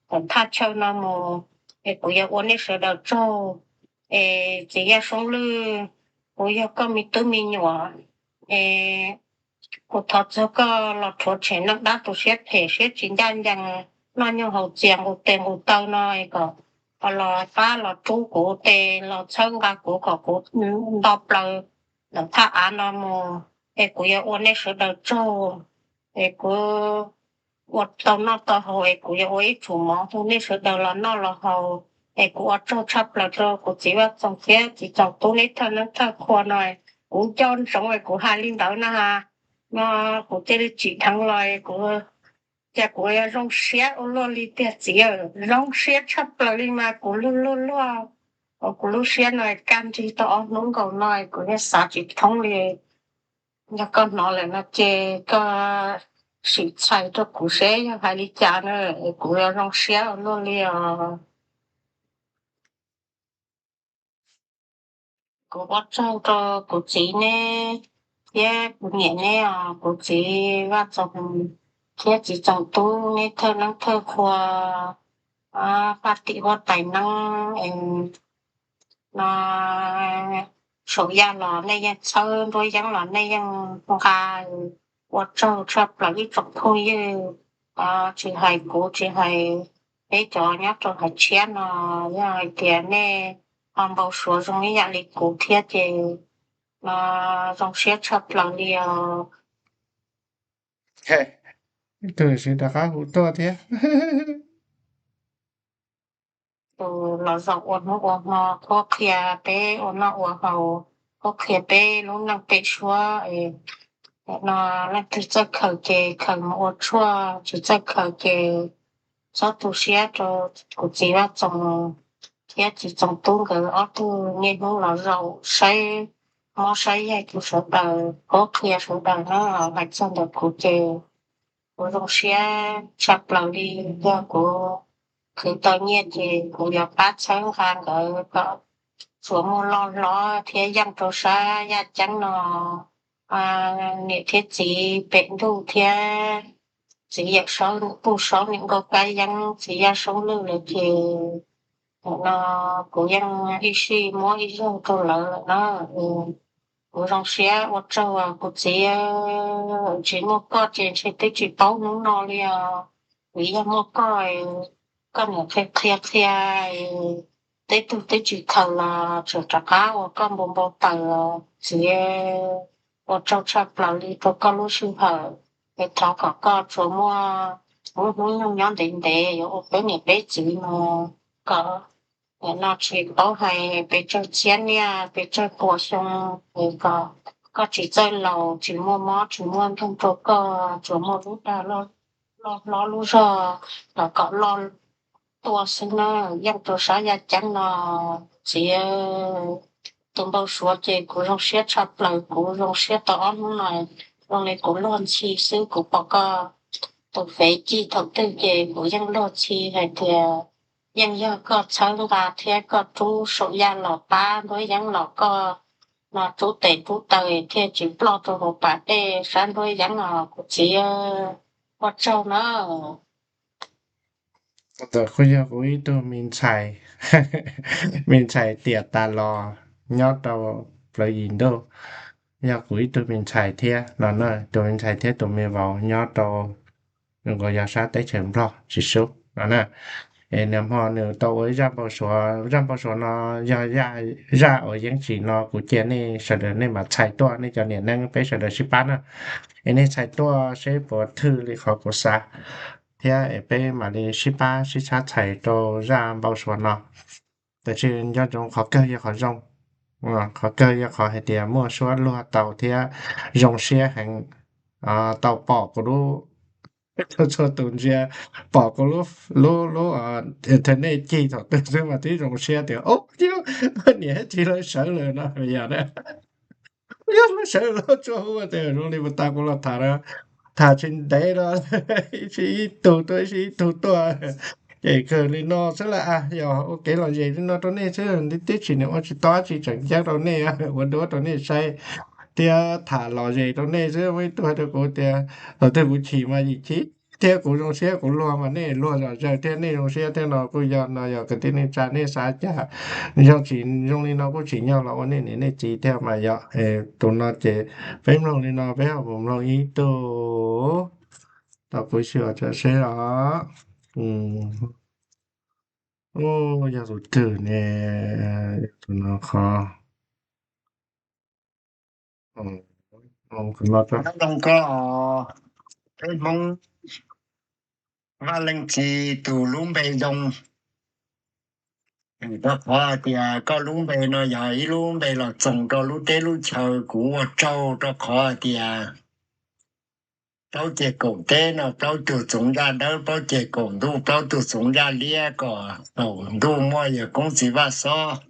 tawm thaj chaw no mus es kuv yuav ua nej sawv daws tsaug. Es txiv Yaj Soob Lwj, kuv yog koj me tub me nyuam es kuv thov txog koj los rhuav tshem neej dab tu siab phem siab tsis ncaj ncees, noj nyuj haus txias nqus tes nqus taw no es kom los pab los rub kuv tes los txhawb nqa kuv kom kuv nto plaws ntawm thaj av no mus es kuv yuav ua nej sawv daws tsaug es kuv ua tau noj tau haus es kuv yuav ua ib tsum mov hu nej sawv daws los noj los haus es kuv ua tsaug tshaj plaws rau kuv txiv Vaj Txoos thiab txiv Txoos Tub neb thawj neeb thawj qhua no. Kuv nco ntsoov es kuv hais li ntawd na ha, no kuv cia li tsim dheev los kuv, cas kuv yuav zoo siab ua luaj li tiag txiv, zoo siab tshaj plaws li mas kuv luag luag luag, kuv lub siab no kaj nrig tau ob hnub nkaus no kuv yeej xav tsis thoob li. Yog koj hnov lawm no ces koj sim txhais rau kuv seb yog hais li cas na, kuv yuav zoo siab ua luaj li os. Kuv ua tsaug rau kuv txiv neb thiab kuv niam neb os, kuv txiv Vaj Txoos thiab txiv Txoos Tub neb thawj neeb thawj qhua, paj tim huab tais neeb no, Saum Yaj los nej yeej txhawb, nruab yeeb los nej yeej nqa, ua tsaug tshaj plaws ib tsoom phooj ywg, tsis hais kuv tsis hais peb cov nyob rau hais tshiab no, yog hais tias nej ho npau suav zoo ib yam li kuv thiab ces no zoo siab tshaj plaws li os. Tus siv rov qab hu tuaj thiab. Tus los zaum ua hnub ua hmo qhuab qhia peb ua noj ua haus, qhuab qhia peb lub neej pem suab no, leej twg txawj khaws ces khaws mus ua tshuaj, tsis txawj khaws ces txhob tu siab rau kuv txiv Vaj Txoos thiab txiv Txoos Tub nkawd ob tug niaj hnub los zaum saib mob saib yaig rau sawv daws, qhuab qhia sawv daws na. Hais txog ntawm kuv ces kuv zoo siab tshaj plaws li, yog kuv khwv tau nyiaj ces kuv yuav pab txhawb nqa nkawd kom tsuas muaj loj hlob thiab yeej rau sab yaj ceeb no, niam thiab txiv pem ntuj thiab txiv Yawm Saub, Puj Saub, niam Nkauj Kab Yeeb, txiv Yaj Soob Lwj lawm ces no kuv yeej ib sij muab ib zaug rau lawv lawm na. Kuv zoo siab ua tsaug kuv txiv, tsis muaj koj ces ntshe twb tsis paub hnub no li os. Vim yog muaj koj, koj niam qhia qhia qhia, tej tug twb tsis khaws los tseem rov qab ua koj npau npau taws os txiv. Ua tsaug tshaj plaws li rau koj lub sij hawm, es thov kom koj tsuas muaj lub hnub nyoog nyob ntev ntev yuav ua peb niam peb txiv mus, kom nim no tsis paub hais pes tsawg txhiab niaj pes tsawg puas xyoo, es kom koj tsis txawj laus, tsis muaj mob tsis muaj nkeeg rau koj, tsuas muaj lub dag loj hlob lub zog los kom loj tuaj xwb na. Yeej rau sab yaj ceeb no txiv, tus npau suav ces kuv zoo siab tshaj plaws, kuv zoo siab tau ob hnub no, zoo li kuv luag ntxhi xwb. Kuv pom koj tus fev cij thaum twg ces kuv yeej luag ntxhi hais tias yeej yog koj txhawb nqa thiab koj rub Saum Yaj los pab, Nruab Yeeb los koj no rub tes rub taw thiaj tsis ploj rau hauv pas dej sab Nruab Yeeb os kuv txiv. Ua tsaug na. Kuv yog kuv ib tug me ntxhais, me ntxhais tiam tas los nyob rau plawv yim ntuj, yog kuv ib tug me ntxhais thiab no, tus me ntxhais thiab tus me vauv nyob rau nws nkaus yog sab teb chaws Nplog tsis sub no na. Es nag hmo nws tau ua ib zaj npau suav, zaj npau suav no yog zaj uas Yeeb Tsim no kuv cia nej sawv daws nej mam txhais tuaj, nej cov niam neeb peb sawv daws sib pab na. Es nej txhais tuaj seb puas thwj li qhov kuv xav thiab es peb mam li sib pab sib tshab txhais rau zaj npau suav no. Tab sis nco ntsoov qhov kawg yog qhov zoo, qhov kawg yog qhov hais tias muaj suab luag tau thiab zoo siab heev, tau pom kuv lub, txhua tus ntsia pom kuv lub, lub, lub internet cig thaum twg xwb mas twb zoo siab tias, o, niam txiv lawv sawv lawm no yog na. Yog lawv sawv lawm tsuas hu tias zoo li puas tas kuv los tham, tham tsis ntev no, ib sij ib tug tuaj ib sij ib tug tuaj, ces kawg li no xwb las. Yog ua kev lom zem li no rau nej xwb, twb tsis nws ua tsis tau tsis tseem ceeb rau nej, ua duab rau nej saib thiab tham lom zem rau nej xwb. Muaj ib tug hais rau kuv tias thaum twg kuv chim mas yim chim thiab kuv zoo siab kuv luag mas nej luag zom zaws thiab nej zoo siab thiab no kuj yog no. Yog kwv tij neej tsa nej xav cas zoo tsis zoo li no kuj tsim nyog los ua nej niam nej txiv thiab mas yog. Tus no ces peb mloog li no peb ho mus mloog ib tug tau kuv xyuas tso seb os. Yog tus twg ne? Tus no qhov, tus no, peb Hmoob Vaj Leej Txiv tus lub npe zoo, rau qhov hais tias koj lub npe no yog ib lub npe los txoos rau lub teb lub chaw kuv ua tsaug, rau qhov hais tias plaub ceg kaum teb no plaub tug txoov zaj dawb, plaub ceg kaum ntuj plaub tug txoov zaj liab, kom thaum ntuj muaj yawg koob txiv vaj xob,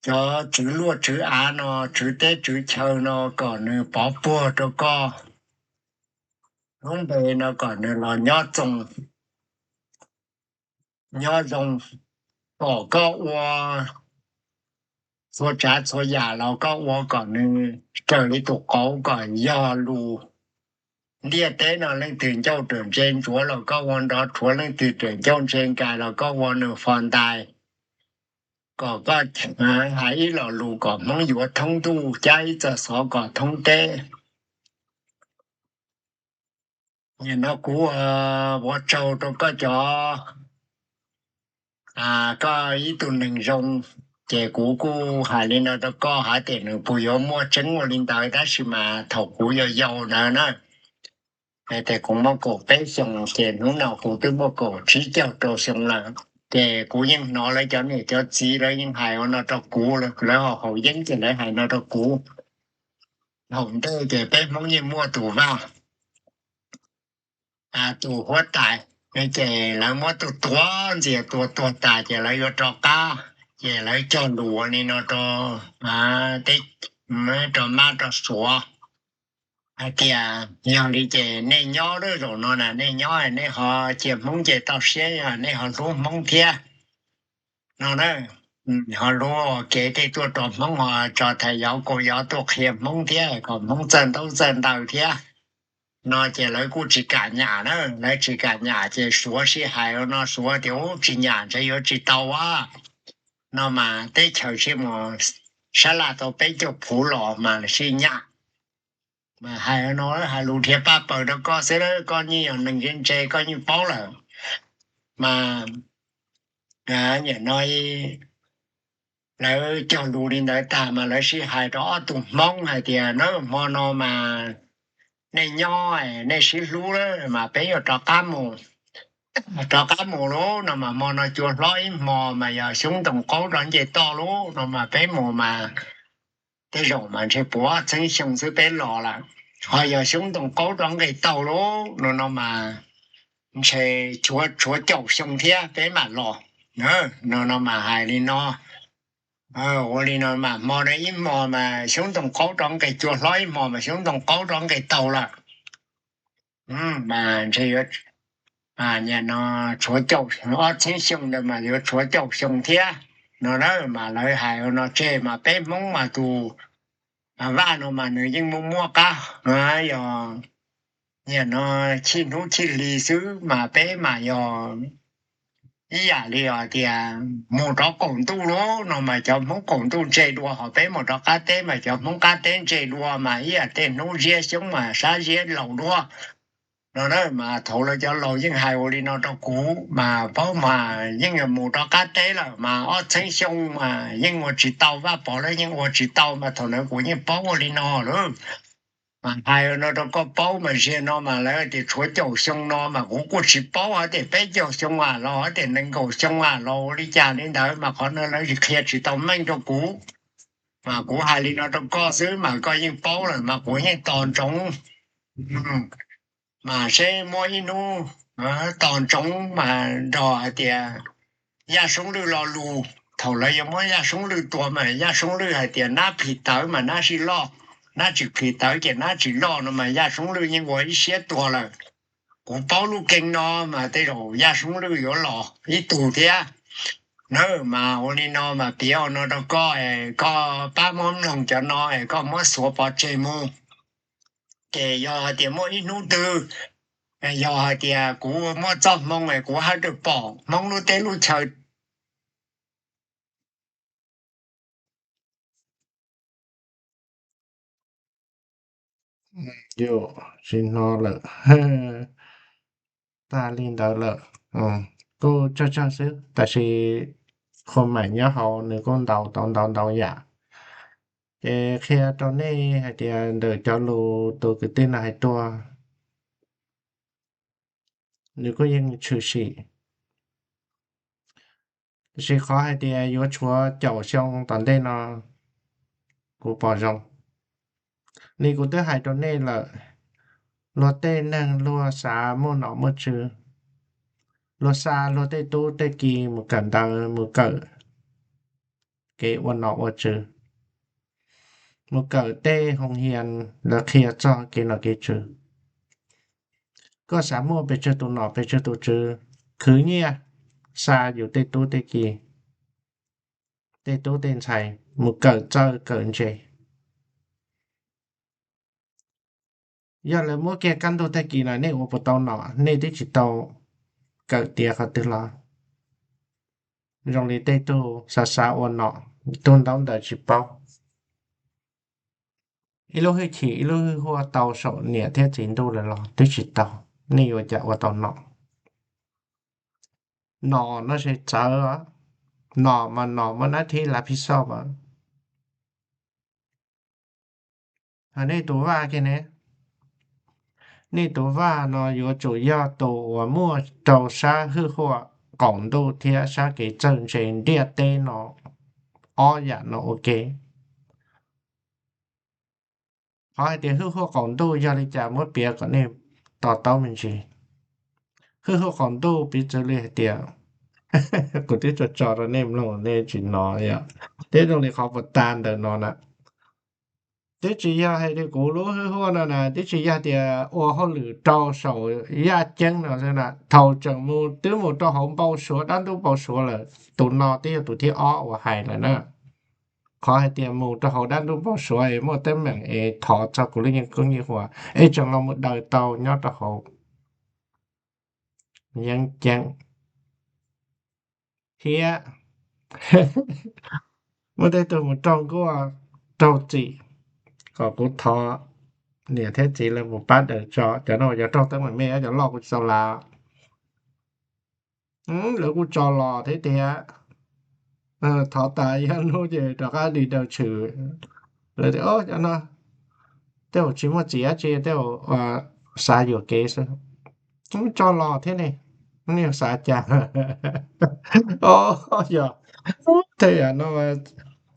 cov tswv luaj tswv av no, tswv teb tswv chaw no kom nws pov puag rau koj lub npe no kom nws los nyob txoos nyob zoo, kom koj ua txhua tsav txhua yam los koj ua kom nws raws li tus qauv, kom yog lus ntiaj teb no leej twg ncauj raws ntse ntsuav los koj ua nrov rhuav, leej twg raws ncauj ntse nkais los koj ua nws fos ntais, kom koj hais ib lo lus kom Hmoob yuav thoob ntuj, cab ib txoj xov kom thoob teb. Nim no kuv ua tsaug rau koj cov, koj ib tug neeg zoo, ces kuv kuj hais li no rau koj, hais tias nws puas yuav muaj tseeb ua li ntawd, tab sis mas thaum kuv yau yau ntawd na, tias kuv muaj kaum peb xyoos, ces hnub no kuv twb muaj kaum tsib caug rau xyoo lawm, ces kuv yeej hnov lawv cov niam cov txiv lawv yeej hais ua no rau kuv, lawv haus yeeb ces lawv hais no rau kuv. Thaum ntej ces peb Hmoob yeej muaj tus vaj, tus huab tais, ces lawv muab tus tuav ntxias tua tuag tas ces lawv yuav rov qab, ces lawv cog lus ua li no rau, rau mab rau suav hais tias, yog li ces nej nyob lub zaum no na, nej nyob nej ho cia Hmoob nce toj siab, yog nej ho hlub Hmoob thiab no na, ho hlub kev tej tuaj rau Hmoob, ho tso thais yov kaus yov tuaj qhia Hmoob thiab kom Hmoob txawj ntaub txawj ntawv thiab no, ces lawv kuj tsis kam nyam na, lawv tsis kam nyam ces suav sij hais no, suav tias ub tsis nyam ntshe yuav tsis tau a, no mas teb chaws sib mus sab laj tau peb caug phuv los mas sib nyam. Mas hais no, hais lus dhia paj paws rau koj xwb, koj yeej yog neeg ntse ntse koj yeej paub lawm. Mas nim no lawv cog lus li ntawd tag mas lawv sib hais rau ob tug Hmoob hais tias na, hmo no mas nej nyob nej sib hlub lawm mas peb yuav rov qab mus, rov qab mus lauj no mas hmo no cua hlob ib hmo mas yog xyoob ntoo qaub rov nce toj lauj no mas peb mus mas tej zaum mas ntshe puav txheeb xyoo xwb peb los lawm, ho yog xyoob ntoo qaub rov nqes taug lauj no no mas ntshe tshuav caum xyoo thiab peb mam los no no mas hais li no. Ua li no mas hmo no ib hmo mas xyoob ntoo qaub rov nqes, cua hlob ib hmo mas xyoob ntoo qaub rov nqes taug lawm. Mas ntshe yuav, nim no tshuav caum, ob txhiab xyoo ntawd mas yuav tshuav caum xyoo thiab no na. Mas lawv hais ua no tseg mas peb Hmoob mas tus vaj no mas nws yeej muaj muaj qab, yog nim no chij hnub chij hli xwb mas peb mas yog ib yam li os tias mus rov qaum ntuj lauj no mas cov Hmoob qaum ntuj ntse dua, ho peb mus rov qab teb mas cov Hmoob qab teb ntse dua, mas ib yam tej hnub ziab xyoob mas sab ziab laus dua. no na. Mas thaum lawv cov laus yeej hais ua li no rau kuv mas paub mas yeej mus rov qab teb lawm mas ob txheeb xyoo mas yeej ua tsis tau, Vaj Pov lawv yeej ua tsis tau mas thaum ntawd kuv yeej paub ua li no lawm. Mas hais no rau koj paub mas ziag no mas lawv tias tshuav caum xyoo no mas kuv kuj tsis paub hais tias peb caug xyoo a los hais tias nees nkaum xyoo a los ua li cas li ntawd mas qhov no lawv qhia tsis tau meej rau kuv. Mas kuv hais li no rau koj xwb mas koj yeej paub lawm mas kuv yeej tos ntsoov. Mas seb muaj ib hnub tos ntsoov mas nrog hais tias Yaj Soob Lwj lo lus, thaum lawv yuav muab Yaj Soob Lwj tua mas Yaj Soob Lwj hais tias nab phim tawv mas nab sij loj, nab tsis phim tawv ces nab tsis loj no mas Yaj Soob Lwj yeej ua ib siab tuag lawm. Kuv paub lub keeb no mas tej zaum Yaj Soob Lwj yuav los ib tug thiab na. Mas ua li no mas piav ua no rau koj, koj pab muab mloog cov no es koj muab xuav pov tseg mus. Ces yog hais tias muaj ib hnub twg, yog hais tias kuv muaj txoj hmoo es kuv haj tseem pom Hmoob lub teb lub chaw yuav tsis hnov lawm, tag li ntawd lawm. Kuj tsawg tsawg xwb tab sis qhua maim nyob hauv nws kuj ntaus tau ntau ntau yam. Ces qhia rau nej hais tias ntawm cov lus tus kwv tij no hais tuaj, nws kuj yeej tshwm sim. Tab sis qhov hais tias yuav tshuav caum xyoo tom ntej no, kuv pom zoo li kuv twb hais rau nej lawm, luag tej neeg luag xav muaj nom muaj tswv, luag xa luag tej tub tej ki mus kawm ntawv, mus kawm kev ua nom ua tswv, mus kawm tej hoo hias lawv qhia txog kev nom kev tswv. Koj xav muaj pes tsawg tus nom pes tsawg tus tswv, khwv nyiaj xa yus tej tub tej ki, tej tub tej ntxhais mus kawm txawj kawm ntse. Yog lawv muab kiag kaj ntug tag kis no nej ua puas tau nom? Nej twb tsis tau kawm tiav qhov twg los. Zoo li tej tug xav xav ua nom, tug ntaub ntawv tsis paub, ib lub hwj chim ib lub hwj huaj tau saum niam thiab txiv ntuj lawm los twb tsis tau. Nej yuav cas ua tau nom? Nom no tsis txawv, nom mas nom muaj nab thib lav phij xoj mas. Hos nej tus vaj kiag ne, nej tus vaj no yuav tsum yog tus uas muaj rau sab hwj huaj qaum ntuj thiab sab kev txawj ntse ntiaj teb no, ob yam no ua ke. Qhov hais tias hwj huaj qaum ntuj yog li cas muab piav kom nej to taub me ntsis. Hwj huaj qaum ntuj piv txwv li hais tias, kuv twb tso tso rau nej mloog nej tsis hnov yom, tib zoo li qhov puas tas ntawm no na. Twb tsis yog hais tias kuv lub hwj huaj no na, twb tsis yog tias ua hauj lwm rau saum yaj ceeb no xwb na, thaum tseem mus twb mus rau hauv npau suav, dab ntub npau suav lawm, tus no twb yog tus thib ob uas hais lawm na. Qhov hais tias mus rau hauv dab ntub npau suav es muaj teeb meem es thov txog kuv lub yeej koob yeej huas es tseem los mus daws tau nyob rau hauv yeeb ceeb thiab muaj tej tug mus raug nkuaj raug txim kom kuv thov niam thiab txiv lawv mus pab daws tso. Cov no yog raug teeb meem me, cov loj kuv tsis tau lav. Lawv kuj tso los thiab tias thov tas ib hnub ces rov qab li daws tshwm. Lawv tias cov no tej zaum tsis muaj txiv dab tsi, tej zaum xav yuam kev xwb. Tso los thiab ne, nej xav cas? Yog tej yam no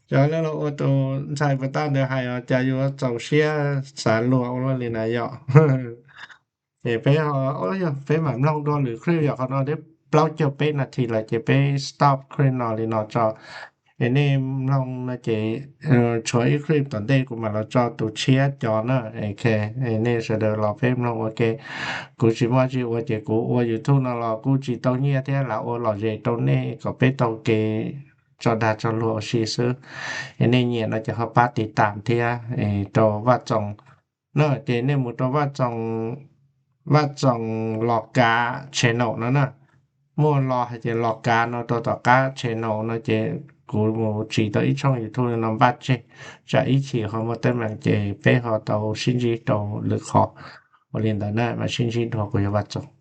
cov ua tus ntxhais puas tag ntawd hais os, cas yuav txaus siab xav luag ua luaj li na yom. Ces peb, peb mam mloog dua lwm clip yom, qhov no twb plaub caug peb nas this lawm ces peb stop clip no li no tso. Es nej mloog no ces tshuav ib clip tom ntej kuv mam los tso tus tshiab cov na. Ok, nej sawv daws los peb mloog ua ke. Kuv tsis muaj tsi ua ces kuv ua YouTube no los kuj tsis tau nyiaj thiab, lam ua lom zem rau nej kom peb tau kev tso dag tso luag ua si xwb. Es nej nyiam no ces ho pab tiv tam thiab rau Vaj Txoos na, ces nej mus rau Vaj Txoos, Vaj Txoos Los Kav channel no na. Muaj los hais tias Los Kav no rau tom qab channel no ces kuv mus tsim tau ib tshooj YouTube no npaj tseg, tsam ib chim ho muaj teeb meem ces peb ho tau sib ntsib rau lwm qhov. Ua li ntawd na, mam sib ntsib dua, kuv yog Vaj Txoos.